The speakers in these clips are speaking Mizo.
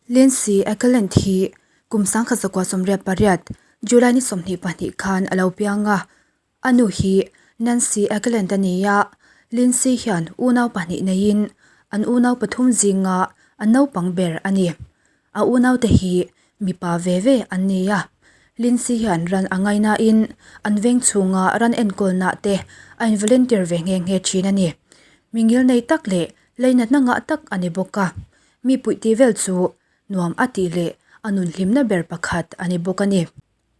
Lindsay Ekeland hi kum 1998 July ni 22 khan a lo piang a. A nu hi Nancy Ekeland a ni a, Lindsay hian unau pahnih neiin an unau pathum zinga a naupang ber a ni. A unaute hi mipa ve ve an ni a, Lindsay hian ran a ngainain an veng chhunga ran enkawlnaah te a in-volunteer ve nghe nghe thin a ni. Mi ngilnei tak leh leinatna ngah tak a ni bawk a. Mi puih tih vel chu nuam a tih leh a nun hlimna ber pakhat a ni bawk a ni.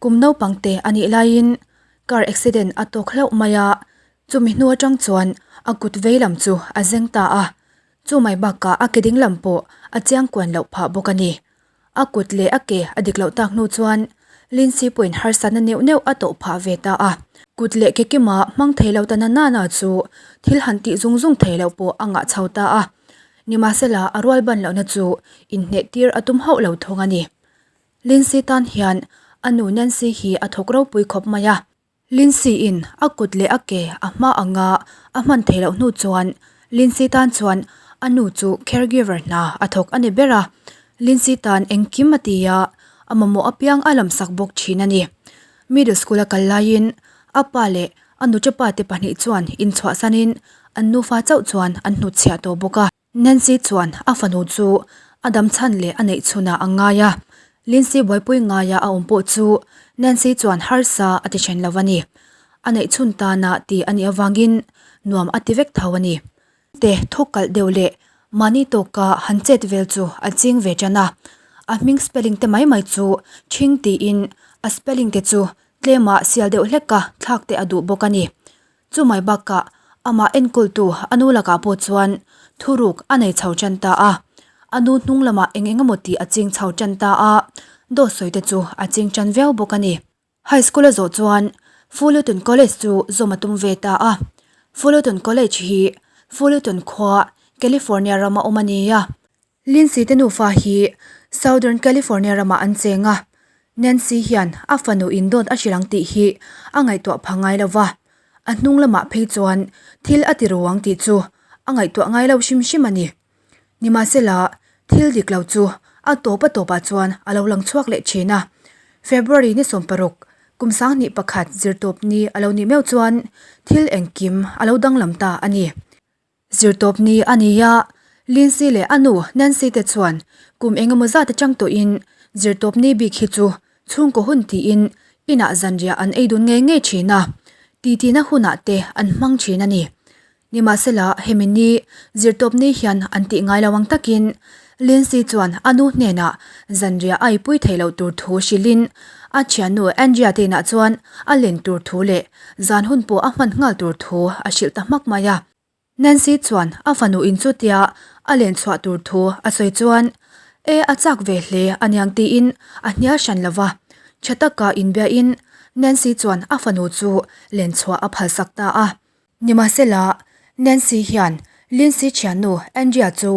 Kum naupang te a nih laiin car accident a tawk hlauh mai a, chumi hnu atang chuan a kut vei lam chu a zeng ta a, chu mai bakah a ke ding lam pawh a chiang kuan loh phah bawk a ni. A kut leh a ke a dik loh tak hnu chuan Lindsay pawhin harsatna neuh neuh a tawh phah ve ta a. Kut leh ke kima hmang thei lo ta na nana chu thil han tih zung zung thei loh pawh a ngah chho ta a. Nimahsela a rual ban lohna chu inhneh tir a tum hauh lo thung a ni. Lindsay tan hian a nu Nancy hi a thawk ropui khawp mai a. Lindsay in a kut leh a ke a hma anga a hman theih loh hnu chuan Lindsay tan chuan a nu chu caregiver hna a thawk a ni ber a. Lindsay tan engkim a ti a, a mamawh apiang a lamsak bawk thin a ni. Middle school a kal laiin a pa leh a nuṭapa te pahnih chuan inchhuahsanin an nufa chauh chuan an hnutchhiah tawh bawk a. Nancy chuan a fanu chu a dam chhan leh a neih chhunah a ngai a, Lindsay buaipui ngaia a awm pawh chu Nancy chuan harsa a ti then lo a ni. A neih chhun tana ti a nih avangin nuam a ti vek tho a ni. Te thawk kalh deuh leh mahni tawka han chet vel chu a ching ve tan a, a hming spelling te mai mai chu ṭhing tiin a spelling te chu tlema sial deuh hleka thlak te a duh bawk a ni. Chu mai bakah amah enkawltu a nu lakah pawh chuan thuruk a nei chho tan ta a, a nu hnung lamah eng eng emaw tih a ching chho tan ta a, dawt sawi te chu a ching tan viau bawk a ni. High school a zawh chuan Fullerton College chu zawm a tum ve ta a, Fullerton College hi Fullerton khua, California rama awm a ni a. Lindsay te nufa hi Southern California ramah an cheng a, Nancy hian a fanu in dawt a hrilh ang tih hi a ngaihtuah pha ngai lo va, a hnung lamah phei chuan thil a ti ru ang tih chu a ngaihtuah ngai lo hrim hrim a ni. Nimahsela, thil dik lo chu a tawp a tawpah chuan a lo lang chhuak leh thin a. February ni 16, kum 2001 zirtawp ni a lo nih meuh chuan thil engkim a lo danglam ta a ni. Zirtawp ni a ni a, Lindsay leh a nu Nancy te chuan kum eng emaw zat atang tawhin zirtawp ni bik hi chu chhungkaw hun tiin inah zanriah an ei dun ngei ngei thin a, titina hunah te an hmang thin a ni. Nimahsela hemi ni zirtawp ni hian an tih ngai lo ang takin Lindsay chuan a nu hnenah zanriah a ipui theih loh tur thu hrilhin a thiannu Andrea te inah chuan a len tur thu leh zan hun pawh a hman nghal tur thu a hrilh ta hmak mai a. Nancy chuan a fanu in chutia a len chhuah tur thu a sawi chuan e a chak ve hle aniang tiin a hnial hran lo va, tha taka inbiain Nancy chuan a fanu chu len chhuah a phalsak ta a. Nimahsela, Nancy hian Lindsay thiannu Andrea chu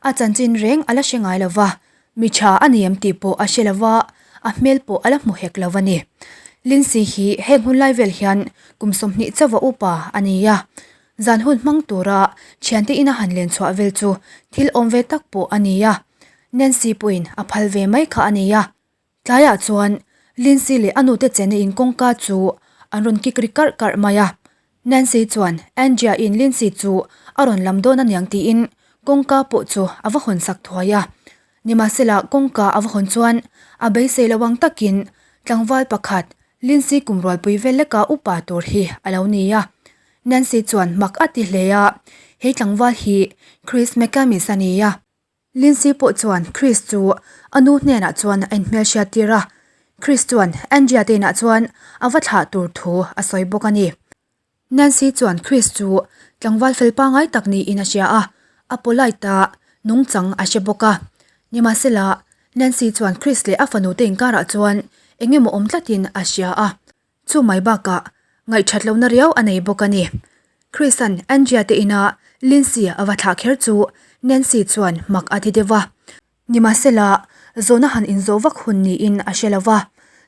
a chanchin reng a la hre ngai lo va, Mi tha a ni em tih pawh a hre lo va, a hmel pawh a la hmu hek lo a ni. Lindsay hi heng hun lai vel hian kum 20 chauha upa a ni a, zan hun hmang tura thiante ina han len chhuah vel chu thil awm ve tak pawh a ni a, Nancy pawhin a phal ve mai kha a ni a. Tlaiah chuan Lindsay leh a nute chena in kawngka chu an rawn kik ri karh karh mai a, Nancy chuan Andrea in Lindsay chu a rawn lam dawn aniang tiin kawngka pawh chu a va hawn sak thuai a. Nimahsela kawngka a va hawn chuan a beisei lo ang takin tlangval pakhat Lindsay kum rualpui vel leka upa tur hi a lo ni a. Nancy chuan mak a ti hle a, hei tlangval hi Chris McCamis a ni a. Lindsay pawh chuan Chris chu a nu hnenah chuan a inhmelhriat tir a, Chris chuan Andrea te inah chuan a va thlah tur thu a sawi bawk a ni. Nancy chuan Chris chu tlangval fel pangai tak niin a hria a, a polite a, nungchang a hre bawk a. Nimahsela, Nancy chuan Chris leh a fanu te inkarah chuan eng emaw awm tlatin a hria a. Chu mai bakah ngaihthat lohna riau a nei bawk a ni. Chris-a'n Andrea te ina Lindsay a va thlah kher chu Nancy chuan mak a ti deuh a. Nimahsela, zawhna han inzawh vak hun niin a hre lo va.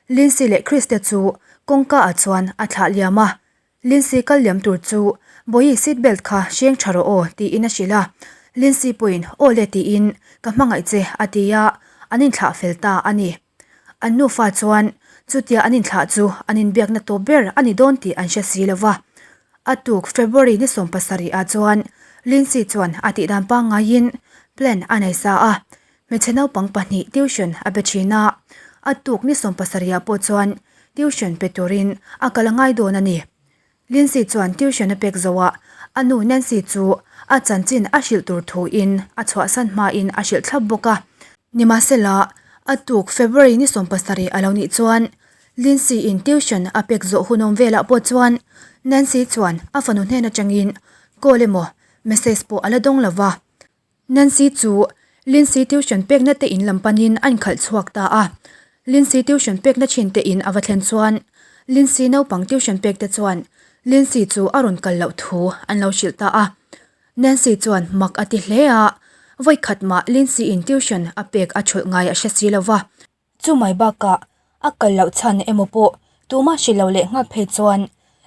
Lindsay leh Chris te chu kawngka ah chuan a thlah liam a. Lindsay kal liam tur chu Bawihi seat belt kha hreng tha rawh aw tiin a hrilh a. Lindsay pawhin aw le tiin ka hmangaih che a ti a. an inthlah fel ta a ni. An nufa chuan chutia an inthlah chu an inbiakna tawp ber a ni dawn tih an hre si lo va. A tuk February ni 70 ah chuan Lindsay chuan a tihdan pangngaiin plan a nei sa a, hmeichhe naupang pahnih tuition a be thin a, a tuk ni 70 ah pawh chuan tuition pe turin a kal a ngai dawn a ni. Lindsay chuan tuition a pek zo a, a nu Nancy chu a chanchin a hrilh tur thuin a chhuahsan hmain a hrilh thlap bawk a. Nimahsela, a tuk February ni 70 a lo nih chuan Lindsay in tuition a pek zawh hunawm velah pawh chuan Nancy chuan a fanu hnen atangin call emaw message pawh a la dawng lo va. Nancy chu Lindsay tuition pekna te in lam panin a inkhalh chhuak ta a. Lindsay tuition pekna thin te in a va thlen chuan Lindsay naupang tuition pek te chuan Lindsay chu a rawn kal loh thu an lo hrilh ta a. Nancy chuan mak a ti hle a, vawikhat mah Lindsay in tuition a pek a thulh ngai a hre si lo va. Chumai bakah a kal loh chhan emaw pawh tumah hrilh loh leh nghal phei chuan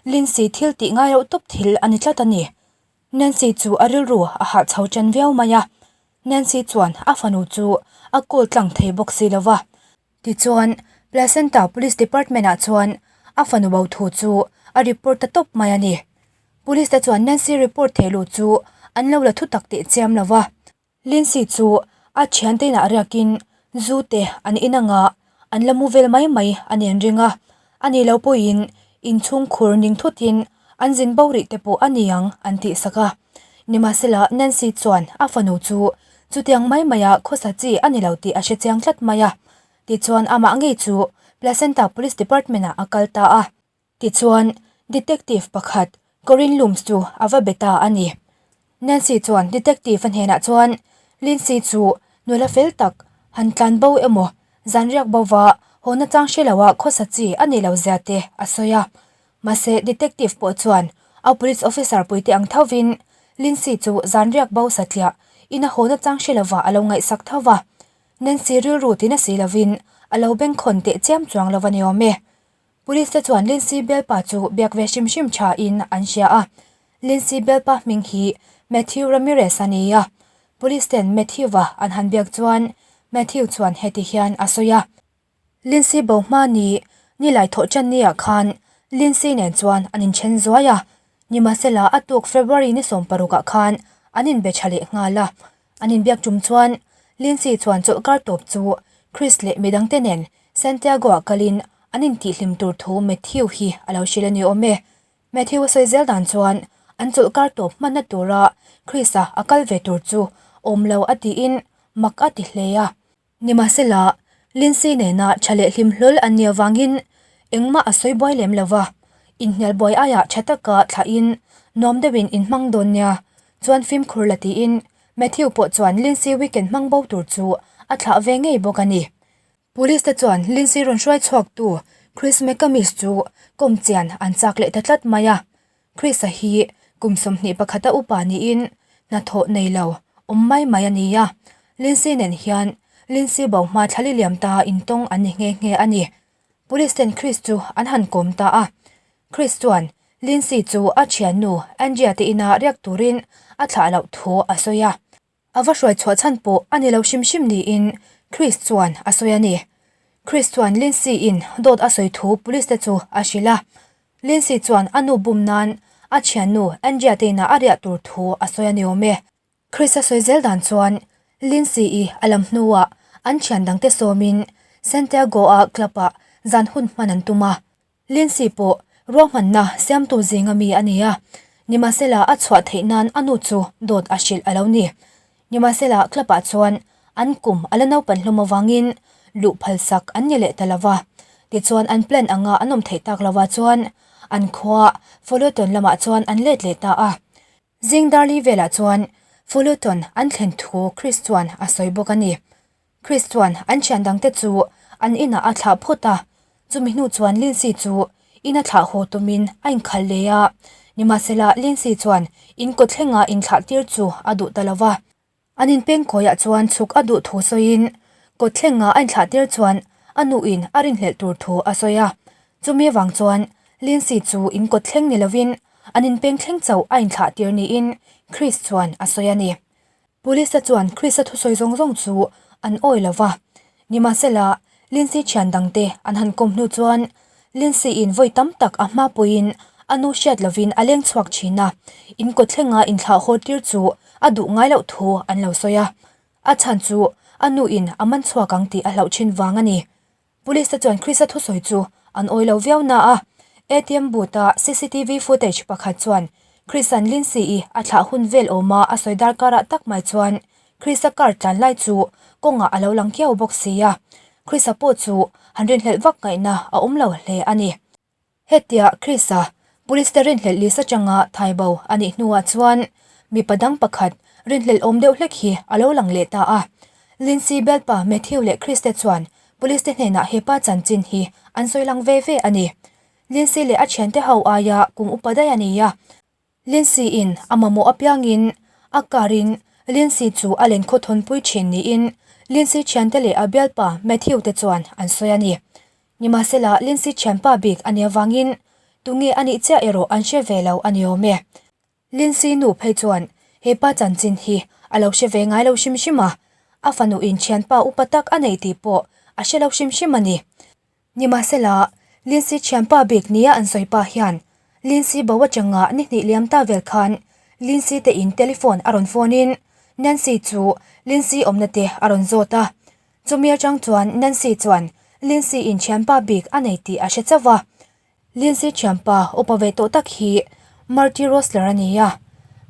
Lindsay thil tih ngai loh tawp thil a ni tlat a ni. Nancy chu a rilru a harh chho chen viau mai a, Nancy chuan a fanu chu a call tlang thei bawk si lo va. Tichuan, Placenta Police Department ah chuan a fanu bo thu chu a report ta tawp mai a ni. Police te chuan Nancy report thei lut chu an lo la thutak teh chiam lo va. Lindsay chu a thiante inah riakin zu te an in anga an la mu vel mai mai a ni an ring a, a ni lo pawhin inchhung khur ning thutin an zin bo rih te pawh a ni ang an tih sak a. Nimahsela Nancy chuan a fanu chu chutiang mai maia khawsa chi a ni lo tih a hre chiang tlat mai a, tichuan amah ngei chu Placenta Police Department ah a kal ta a. Tichuan, detective pakhat Corinne Looms chu a va be ta a ni. Nancy chuan detective a hnenah chuan Lindsay chu nula fel tak han tlan bo emaw zan riak bo va haw nachang hre loa khawsa chi a ni lo zia te a sawi a. Mahse, detective pawh chuan a police officer puite ang thovin Lindsay chu zan riak bo satliah ina haw nachang hre lova a lo ngaihsak tho va. Nancy rilru tina si lovin a lo bengkhawn teh chiam chuang lo a ni awm e. Police te chuan Lindsay bialpa chu biak ve hrim hrim tha in an hria a, Lindsay bialpa hming hi Matthew Ramirez a ni a, Police ten Matthew-a an han biak chuan Matthew chuan heti hian a sawi a, Lindsay bo hma ni nilai thawh tan ni ah khan Lindsay nen chuan an inthen zuai a, nimahsela a tuk February ni 16 ah khan an inbe tha leh nghal a, An inbiak tum chuan Lindsay chuan chawlhkar tawp chu Chris leh midangte nen Santiago-ah kalin an intihhlim tur thu Matthew hi a lo hrilh a ni awm e. Matthew a sawi zel dan chuan an chawlhkar tawp hmanna tura Chris-a a kal ve tur chu awm lo a tiin mak a ti hle a. Nimahsela, Lindsay nena tha leh hlim hlawl an nih avangin engmah a sawi buai lem lo va, inhnial buai aiah tha taka thlahin nuam deuhin inhmang dawn nia chuan fimkhur la tiin Matthew pawh chuan Lindsay weekend hmang bo tur chu a thlah ve ngei bawk a ni. Police te chuan Lindsay rawn hruai chhuaktu Chris McComish chu kawm chian an chak leh ta tlat mai a, Chris-a hi kum 21 a upa niin hnathawh nei lo awm mai mai a ni a, Lindsay nen hian Lindsay bo hma thlali liam ta intawng an ni nghe nghe a ni. Police ten Chris chu an han kawm ta a, Chris chuan Lindsay chu a thiannu Andrea te ina riak turin a thlah loh thu a sawi a. A va hruai chhuah chhan pawh a ni lo hrim hrim niin Chris chuan a sawi a ni. Chris chuan Lindsay-in dawt a sawi thu police te chu a hrilh a. Lindsay chuan a nu bum nan a thiannu Andrea te inah a riah tur thu a sawi a ni awm e. Chris a sawi zel dan chuan Lindsay-i a lam hnuah an thian dangte sawmin Santiago-a club-ah zan hun hman an tum a. Lindsay pawh ruahmanna siamtu zinga mi a ni a, nimahsela a chhuah theih nan a nu chu dawt a hrilh a lo ni. Nimahsela club-ah chuan an kum a la naupan hlawm avangin luh phalsak an ni leh ta lo va. Tichuan an plan anga an awm theih tak lovah chuan an khua Fullerton lamah chuan an let leh ta a. Zing darli velah chuan Fullerton an thlen thu Chris chuan a sawi bawk a ni. Chris chuan an thian dangte chu an inah a thlah phawt a, chumi hnu chuan Lindsay chu in a thlah haw tumin a inkhal leh a. Nimahsela Lindsay chuan in kawtthlenga inthlah tir chu a duh ta lo va. An inpengkawiah chuan chhuk a duh thu sawiin kawtthlenga a inthlah tir chuan a nuin a rinhlelh tur thu a sawi a. Chumi avang chuan Lindsay chu in kawtthleng ni lovin an inpengthleng chauh a inthlah tir niin Chris chuan a sawi a ni. Police-te chuan Chris-a thusawi zawng zawng chu an awi lo va. Nimahsela, Lindsay thian dangte an han kawm hnu chuan Lindsay-in vawi tam tak a hma pawhin a nu hriat lovin a leng chhuak thin a, in kawt thlenga inthlah haw tir chu a duh ngai loh thu an lo sawi a. A chhan chu a nuin a man chhuak ang tih a hlauh thin vang a ni. Police te chuan Chris-a thusawi chu an awi lo viau na a, ATM booth-a cctv footage pakhat chuan Chris-a'n Lindsay-i a thlah hun vel awma a sawi darkarah tak mai chuan Chris-a car tlan lai chu kawngah a lo lang kiau bawk si a, Chris-a pawh chu han rinhlelh vak ngaihna a awm lo hle a ni. Hetia Chris-a Police te rinhlelh list atanga thai bo a nih hnuah chuan mipa dang pakhat rinhlelh awm deuh hlek hi a lo lang leh ta a. Lindsay bialpa Matthew leh Chris te chuan Police te hnenah hepa chanchin hi an sawi lang ve ve a ni. Lindsay leh a thiante ho aia kum upa daih a ni a. Lindsay-in a mamawh apiangin a car-in Lindsay chu a len khawthawnpui thin niin Lindsay thiante leh a bialpa Matthew te chuan an sawi a ni. Nimahsela, Lindsay thianpa bik a nih avangin tunge a nih chiah erawh an hre ve lo a ni awm e. Lindsay nu phei chuan he pa chanchin hi a lo hre ve ngai lo hrim hrim a, a fanuin thianpa upa tak a nei tih pawh a hre lo hrim hrim a ni. Nimahsela, Lindsay thianpa bik nia an sawi pa hian Lindsay bo atanga ni hnih liam ta vel khan Lindsay te in telephone a rawn phone in Nancy chu Lindsay awmna te a rawn zawt a. Chumi atang chuan Nancy chuan Lindsay in thianpa bik a nei tih a hre chauh a. Lindsay thianpa upa ve tawh tak hi Marty Rosler a ni a.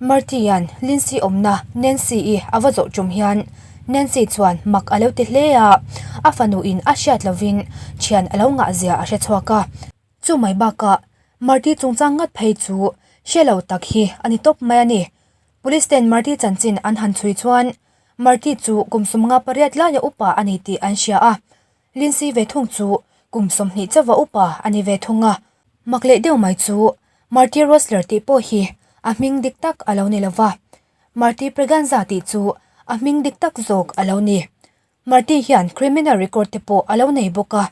Marty-a'n Lindsay awmna Nancy-i a va zawh tum hian Nancy chuan mak a lo ti hle a, a fanuin a hriat lovin thian a lo ngah zia a hre chhuak a. Chu mai bakah Marty chungchang ngat phei chu hre lo tak hi a ni tawp mai a ni. Police ten Marty chanchin an han chhui chuan Marty chu kum 58 laia upa a ni tih an hria a. Lindsay ve thung chu kum 20 chauha upa a ni ve thung a, mak leh deuh mai chu Marty Rosler tih pawh hi a hming dik tak a lo ni lo va, Marty Preganza tih chu a hming dik tak zawk a lo ni. Marty hian criminal record te pawh a lo nei bawk a,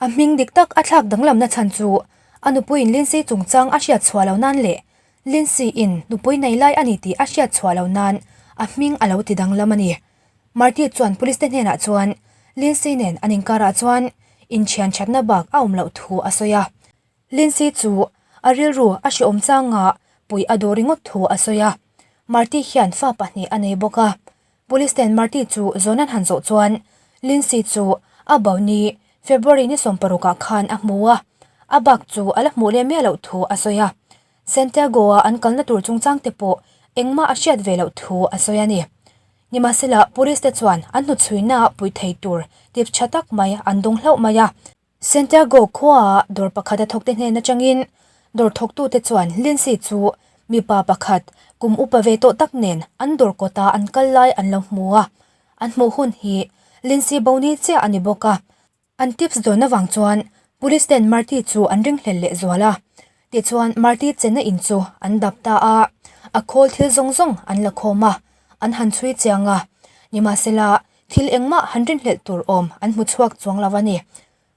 a hming dik tak a thlak danglamna chhan chu a nupuiin Lindsay chungchang a hriat chhuah lo nan leh Lindsay-in nupui nei lai a ni tih a hriat chhuah lo nan a hming a lo ti danglam a ni. Marty chuan police te hnenah chuan Lindsay nen an inkarah chuan inthian thatna bak a awm loh thu a sawi a. Lindsay chu a rilru a hrehawm changa puih a duh ringawt thu a sawi a. Marty hian fa pahnih a nei bawk a. Police ten Marty chu zawn an han zawh chuan Lindsay chu a bo ni February ni 16 ah khan a hmu a, a bak chu a la hmuh leh miah loh thu a sawi a. Santiago-a an kalna tur chungchang te pawh engmah a hriat ve loh thu a sawi a ni. Nimahsela, police te chuan an hnuchhuina pui thei tur tip tha tak mai an dawng hlauh mai a. Santiago khuaah dawr pakhat a thawkte hnen atangin dawr thawktute chuan Lindsay chu mipa pakhat kum upa ve tawh tak nen an dawr kawta an kal lai an lo hmu a. An hmuh hun hi Lindsay bo ni chiah a ni bawk a. An tips dawn avang chuan Police ten Marty chu an ringhlel leh zual a. Tichuan Marty chenna in chu an dap ta a, a khawl thil zawng zawng an la khawm a, an han chhui chiang a. Nimahsela, thil engmah han rinhlelh tur awm an hmu chhuak chuang lo a ni.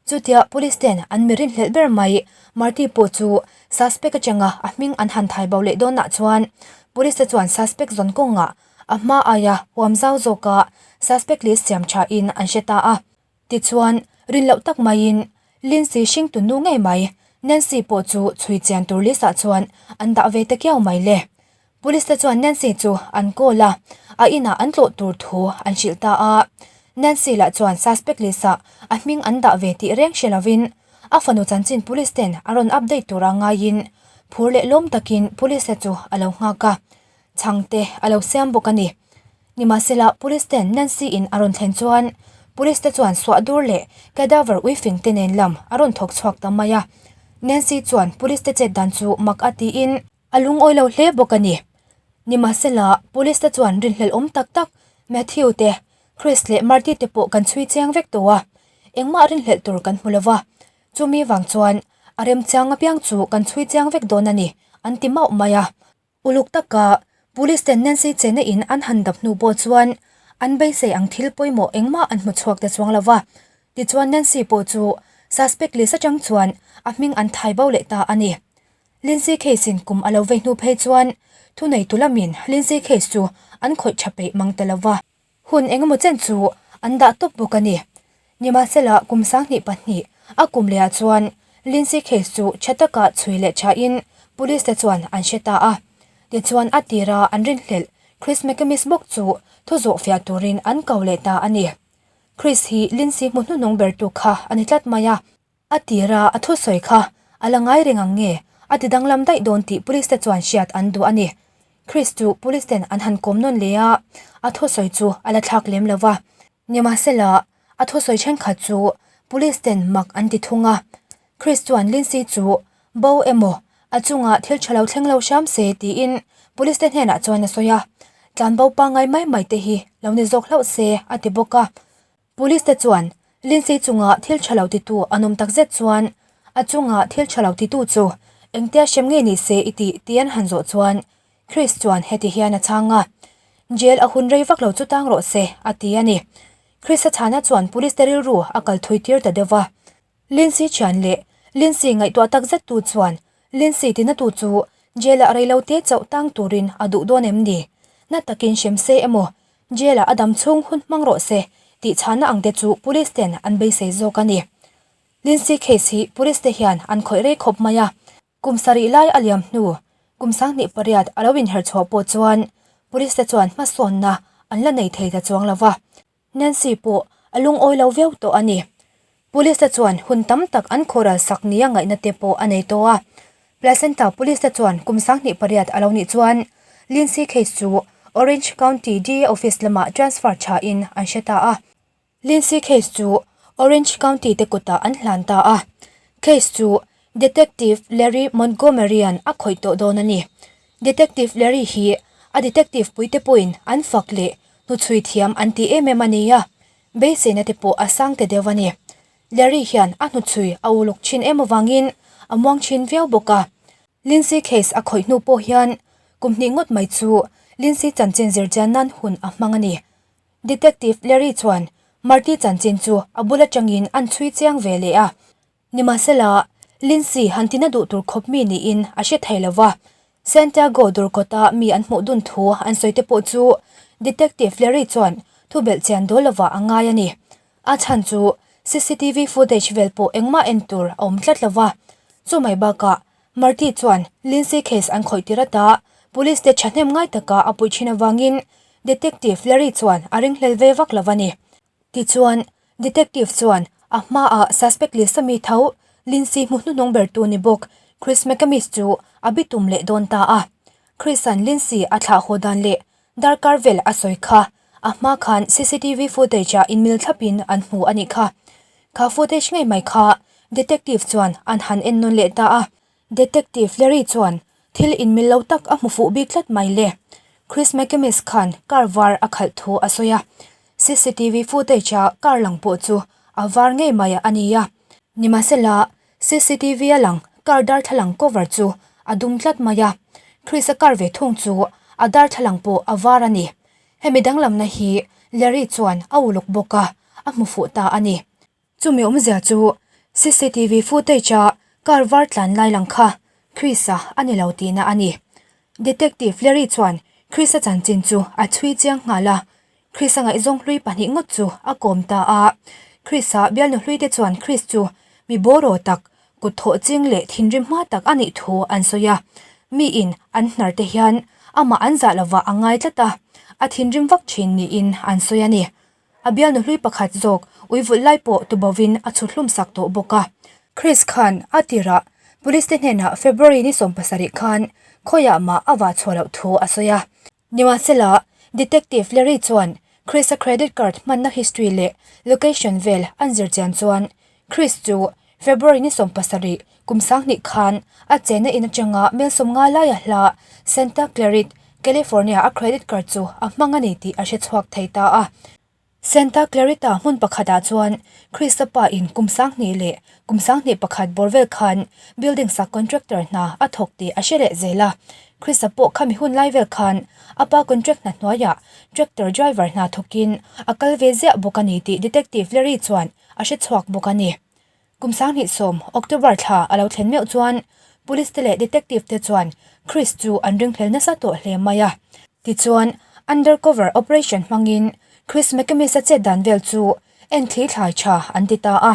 Chutia Police ten an mi rinhlelh ber mai Marty pawh chu suspect atanga a hming an han thai bo leh dawnah chuan Police te chuan suspect zawn kawngah a hma aia huam zau zawka suspect list siam thain an hre ta a. Tichuan, rin loh tak maiin Lindsay hringtu nu ngei mai, Nancy pawh chu chhui chian tur list ah chuan an dah ve ta kiau mai le. Police te chuan Nancy chu an call a, a inah an tlawh tur thu an hrilh ta a. Nancy lah chuan suspect list ah a hming an dah ve tih reng hre lovin a fanu chanchin police ten a rawn update tura ngaiin phur leh lawm takin police te chu a lo nghak a, chhang te a lo siam bawk a ni. Nimahsela, Police ten Nancy in a rawn thlen chuan Police te chuan suah dur leh cadaver uifing te nen lam a rawn thawk chhuak ta mai a. Nancy chuan Police te chet dan chu mak a tiin a lungawi lo hle bawk a ni. Nimahsela, Police te chuan rinhlelh awm tak tak Matthew te, Chris leh Marty te pawh kan chhui chiang vek tawh a, engmah rinhlelh tur kan hmu lo va, chumi vang chuan a remchang apiang chu kan chhui chiang vek dawn a ni, an ti mauh mai a. Uluk taka Police ten Nancy chena in an han dap hnu pawh chuan an beisei ang thil pawimawh engmah an hmu chhuak ta chuang lo va. Tichuan Nancy pawh chu suspect list atang chuan a hming an thai bo leh ta a ni. Lindsay case in kum a lo vei hnu phei chuan thuneitu lamin Lindsay case chu an khawih tha peih mang ta lo va. Hun engemaw chen chu an dah tawp bawk a ni. Nimahsela kum 2002 a kum lehah chuan Lindsay case chu tha taka chhui leh thain police te chuan an hre ta a. Tichuan a tira an rinhlelh Chris McCamis bawk chu thu zawh fiah turin an ko leh ta a ni. Chris hi Lindsay hmu hnuhnung bertu kha a ni tlat mai a. A tira a thusawi kha a la ngai reng ang nge a ti danglam daih dawn tih police te chuan hriat an duh a ni. Chris chu police ten an han kawm nawn leh a, a thusawi chu a la thlak lem lo va. Nimahsela, a thusawi thenkhat chu police ten mak an ti thung a. Chris chuan Lindsay chu bo emaw a chungah thil tha lo thleng lo hram se tiin police te hnenah chuan a sawi a. Tlanbo pangngai mai mai te hi lo ni zawk hlauh se a ti bawk a. Police te chuan Lindsay chunga thil tha lo titu an awm takzet chuan a chunga thil tha lo titu chu engtia hrem nge ni se i tih tih an han zawh chuan Chris chuan heti hian a chhang a, Jail a hun rei vak lo chu tang rawh se a ti a ni. Chris a chhana chuan police te rilru a kal thui tir ta deuh va. Lindsay thian leh Lindsay ngaihtuah takzet tu chuan Lindsay tina tu chu jail ah reilote chauh tang turin a duh dawn em ni? Na takin hrem se emaw jail ah a dam chhung hun hmang rawh se tih chhahna ang te chu police ten an beisei zawk a ni. Lindsay case hi police te hian an khawih rei khawp mai a. Kum sarih lai a liam hnu kum 28 a lo inher chhuah pawh chuan police te chuan hmasawnna an la nei thei ta chuang lo va. Nancy pawh a lungawi lo viau tawh a ni. Police te chuan hun tam tak an khawral sak nia ngaihna te pawh a nei tawh a. Placenta Police te chuan kum 28 a lo nih chuan Lindsay case chu Orange County DA Office lamah transfer tha in an hre ta a. Lindsay case chu Orange County te kutah an hlan ta a. Case chu Detective Larry Montgomery-a'n a khawih tawh dawn a ni. Detective Larry hi a detective puite pawhin an fak leh hnuchhui thiam an ti em em a ni a, beiseina te pawh a sang ta deuh a ni. Larry hian a hnuchhui a uluk thin em avangin a muang thin viau bawk a. Lindsay case a khawih hnu pawh hian kum hnih ngawt mai chu Lindsay chanchin zirchian nan hun a hmang a ni. Detective Larry chuan Marty chanchin chu a bul atangin an chhui chiang ve leh a. Nimahsela, Lindsay han tina duh tur khawp mi niin a hre thei lo va. Santiago dawrkawta mi an hmuh dun thu an sawi te pawh chu Detective Larry chuan thu belh chian dawl lovah a ngai a ni. A chhan chu cctv footage vel pawh engmah en tur a awm tlat lo va. Chu mai bakah Marty chuan Lindsay case an khawih tir ata police te thahnem ngai taka a puih thin avangin Detective Larry chuan a ringhlel ve vak lo a ni. Tichuan, Detective chuan a hmaah suspect list a mi tho, Lindsay hmu hnuhnung bertu ni bawk Chris McCamish chu a bitum leh dawn ta a. Chris-a'n Lindsay a thlah haw dan leh darkar vel a sawi kha a hma khan cctv footage-ah inmil thlapin an hmu a nih kha. Kha footage ngei mai kha Detective chuan an han en nawn leh ta a. Detective Larry chuan thil inmil lo tak a hmu fuh bik tlat mai le. Chris McCamish khan car var a khalh thu a sawi a. Cctv footage a car lang pawh chu a var ngei mai a ni a. Nimahsela, cctv a lang car darthlalang cover chu a dum tlat mai a. Chris a car ve thung chu a darthlalang pawh a var a ni. Hemi danglamna hi Larry chuan a uluk bawk a, a hmu fuh ta a ni. Chumi awmzia chu cctv footage a car var tlan lai lang kha Chris-a a ni lo tihna a ni. Detective Larry chuan Chris-a chanchin chu a chhui chiang nghal a, Chris-a ngaihzawng hlui pahnih ngawt chu a kawm ta a. Chris-a bialnu hlui te chuan Chris chu mi bawraw tak, kut thawh ching leh thinrim hma tak a nih thu an sawi a. Miin an hnar te hian amah an zah lovah a ngai tlat a, a thinrim vak thin niin an sawi a ni. A bialnu hlui pakhat zawk ui vulh lai pawh tubovin a chhut hlum sak tawh bawk a. Chris khan a tirah Police te hnenah February ni 17 khan khawiah mah a vah chhuah loh thu a sawi a. Nimahsela, Detective Larry chuan Chris-a credit card hmanna history leh location vel an zir chian chuan Chris chu February ni 17 kum 2000 khan a chenna in atanga mel 50 laia hla Santa Clarit, California a credit card chu a hmang a ni tih a hre chhuak thei ta a. Santa Clarita hmun pakhatah chuan Chris-a pa in kum 2000 leh kum 21 bawr vel khan building sak contractor hna a thawk tih a hre leh zel a. Chris-a pawh khami hun lai vel khan a pa contract hna hnuaiah tractor driver hna thawkin a kal ve ziah bawk a ni tih Detective Larry chuan a hre chhuak bawk a ni. Kum 2010 October thla a lo thlen meuh chuan Police te leh Detective te chuan Chris chu an ringhlel nasa tawh hle mai a. Tichuan, undercover operation hmangin Chris McCamis-a chet dan vel chu en thli thlai tha an ti ta a.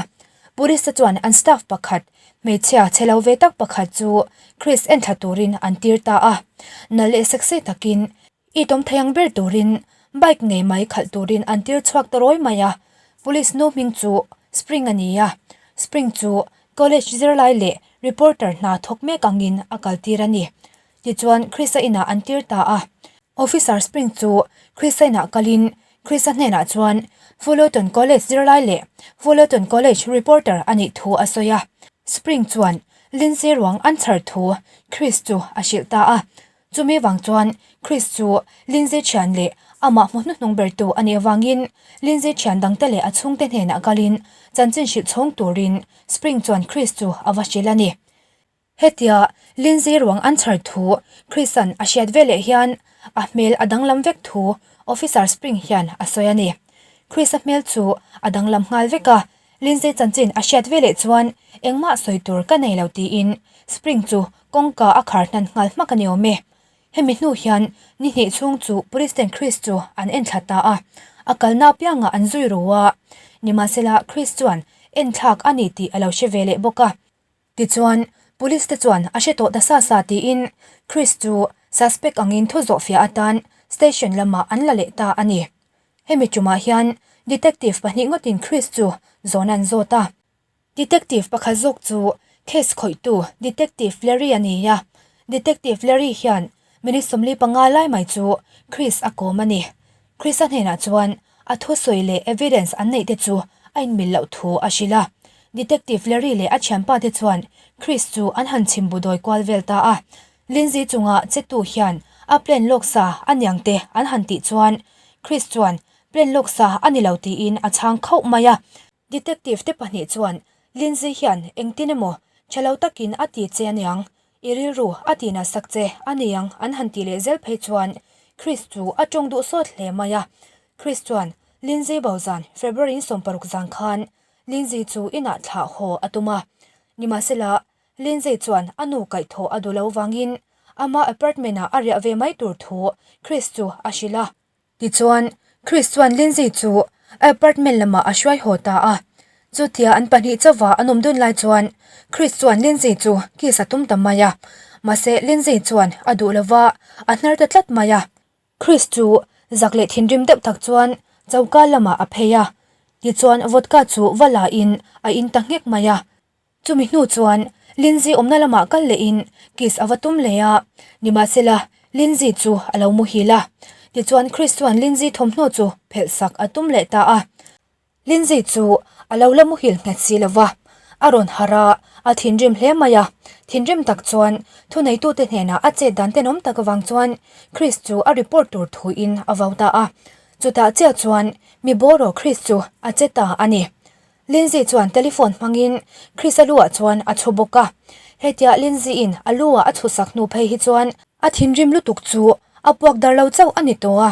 Police te chuan an staff pakhat, hmeichhia chhe lo ve tak pakhat chu Chris en thla turin an tir ta a. Nalh leh sexy takin i tawm thei ang ber turin bike ngei mai khalh turin an tir chhuak ta rawi mai a. Police nu hming chu Spring a ni a, Spring chu college zirlai leh reporter hna thawk mek angin a kal tir a ni. Tichuan Chris-a inah an tir ta a. Officer Spring chu Chris-a inah kalin Chris-a hnenah chuan Fullerton College zirlai leh Fullerton College reporter a nih thu a sawi a. Spring chuan Lindsay ruang an chhar thu Chris chu a hrilh ta a. Chumi vang chuan Chris chu Lindsay thian leh amah hmu hnuhnung bertu a nih avangin Lindsay thian dangte leh a chhungte hnenah kalin chanchin hrilh chhawng turin Spring chuan Chris chu a va hrilh a ni. Hetia Lindsay ruang an chhar thu Chris-a'n a hriat veleh hian a hmel a danglam vek thu Officer Spring hian a sawi a ni. Chris-a hmel chu a danglam nghal vek a, Lindsay chanchin a hriat veleh chuan engmah sawi tur ka nei lo tiin Spring chu kawngka a khar hnan nghal hmak a ni awm e. Hemi hnu hian ni hnih chhung chu Police ten Chris chu an enthla ta a, a kalna apiangah an zui ru a, nimahsela Chris chuan enthlak a ni tih a lo hre veleh bawk a. Tichuan, Police te chuan a hre tawh ta sa sa tiin Chris chu suspect angin thu zawhfiah atan station lamah an la leh ta a ni. Hemi tumah hian detective pahnih ngawtin Chris chu zawn an zawt a. Detective pakhat zawk chu case khawihtu Detective Larry a ni a, Detective Larry hian minute 45 lai mai chu Chris a kawm a ni. Chris-a hnenah chuan a thusawi leh evidence an neih te chu a inmil loh thu a hrilh a. Detective Larry leh a thianpa te chuan Chris chu an han chhim bu dawi kual vel ta a. Lindsay chunga chetu hian a plan lawk sa a niang te an han tih chuan Chris chuan plan lawk sa a ni lo tiin a chhang khauh mai a. Detective te pahnih chuan Lindsay hian engtin emaw tha lo takin a ti che aniang, i rilru a ti nasak che aniang an han ti leh zel phei chuan Chris chu a tawng duh sawt hle mai a. Chris chuan Lindsay bo zan February 16 zan khan Lindsay chu inah thlah haw a tum a. Nimahsela Lindsay chuan a nu kaihthawh a duh lo vangin ama apartment ah a riah ve mai tur thu Chris chu a hrilh a. Tichuan, Chris chuan Lindsay chu a apartment lamah a hruai haw ta a. Chutia an pahnih chauva an awm dun lai chuan Chris chuan Lindsay chu kiss a tum ta mai a. Mahse, Lindsay chuan a duh lova, a hnar ta tlat mai a. Chris chu zak leh thinrim deuh tak chuan choka lamah a phei a. Tichuan, vodka chu va la in a in ta nghek mai a. Chumi hnu chuan Lindsay awmna lamah kal lehin kiss a va tum leh a, nimahsela Lindsay chu a lo muhil a. Tichuan Chris chuan Lindsay thawmhnaw chu phelh sak a tum leh ta a. Lindsay chu a lo la muhil nghet si lo va, a rawn harh a, a thinrim hle mai a. Thinrim tak chuan thuneitute hnenah a chet dan tenawm tak avang chuan Chris chu a report tur thuin a vau ta a. Chutah chiah chuan mi bawraw Chris chu a che ta a ni. Lindsay chuan telephone hmangin Chris-a lu ah chuan a chhu bawk a. Hetia Lindsay-in a lu ah a chhu sak hnu phei hi chuan a thinrim lutuk chu a puak dar lo chauh a ni tawh a.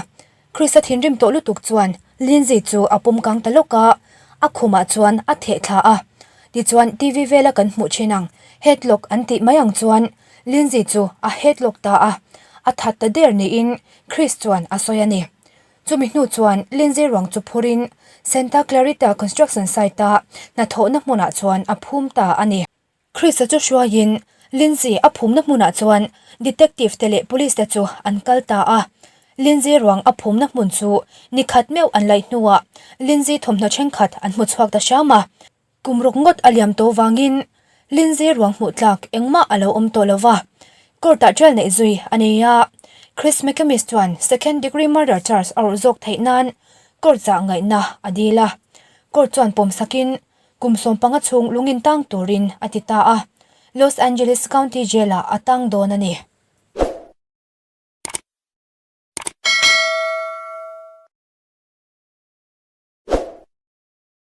Chris-a thinrim tawh lutuk chuan Lindsay chu a pawm kang ta lawk a, a khumah chuan a theh thla a. Tichuan TV vela kan hmuh thin ang headlock an tih mai ang chuan Lindsay chu a headlock ta a, a that ta der niin Chris chuan a sawi a ni. Chumi hnu chuan Lindsay ruang chu phurin Santa Clarita construction site-a hnathawhna hmunah chuan a phum ta a ni. Chris-a chu hruaiin Lindsay a phumna hmunah chuan detective te leh police te chu an kal ta a. Lindsay ruang a phumna hmun chu ni khat meuh an laih hnuah Lindsay thawmhnaw thenkhat an hmu chhuak ta hram a. Kum ruk ngawt a liam tawh vangin Lindsay ruang hmuh tlak engmah a lo awm tawh lo va, court-ah trial neih zui a ni a. Chris McCamis chuan second degree murder charge a rawh zawk theih nan court zah ngaihna a dil a. Court chuan pawm sakin kum 15 chhung lungin tang turin a ti ta a, Los Angeles County Jail-ah a tang dawn a ni.